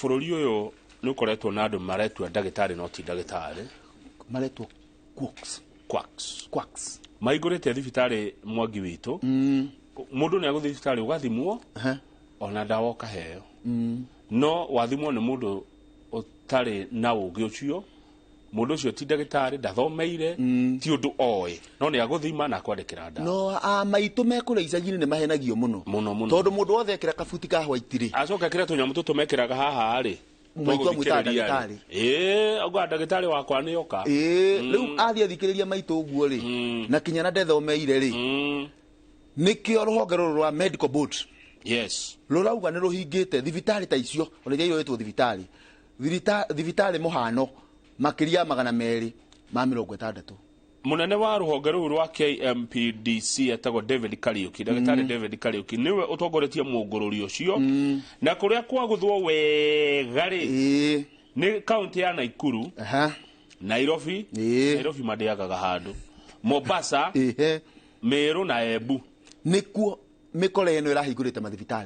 Bũrũri ũyũ nĩ ũkoretwo na andũ maretua ndagĩtarĩ no ti ndagĩtarĩ. Maretwo quacks. Quacks. Quacks. Maingũrĩte thibitarĩ, Mwangi witũ. Mũndũ nĩ agũthiĩ thibitarĩ ũgathimwo, ona ndawa ũkaheo, no wathimwo nĩ mũndũ ũtarĩ na ũgĩ ũcio. Mũndũ ũcio ti ndagĩtarĩ, ndathomeire, ti ũndũ oĩ, no nĩ agũthima na akwandĩkĩra ndawa. No a maitũ mekũrĩa icagi-inĩ nĩ mahenagio mũno. Mũno mũno. Tondũ mũndũ wothe ekĩra kabuti ka white rĩ, acoka kĩrĩa tũnyamũ tũtũ mekĩraga haha rĩ, Maitũ amwĩtaga ndagĩtarĩ. Ĩĩ, auga ndagĩtarĩ wakwa nĩ oka. Ĩĩ, rĩu athiĩ athikĩrĩria maitũ ũguo rĩ, na kinya na ndethomeire rĩ, nĩkĩo rũhonge rũrũ rwa medical board rũrauga nĩ rũhingĩte thibitarĩ ta icio, ona iria iroĩtwo thibitarĩ. Thibitarĩ mũhano makĩria ya 260. Munene wa ruhonge rũu rwa KMPDC etagwo David Kariuki, ndagĩtarĩ David Kariuki nĩwe ũtongoretie mũngũrũri ũcio, na kũrĩa kwagũthwo wega rĩ, nĩ kaunti ya Naikuru, Nairobi, Nairobi mandĩagaga handũ, Mombasa, Meru na Embu. Nĩkuo mĩkora ĩno ĩrahingũrĩte mathibitarĩ.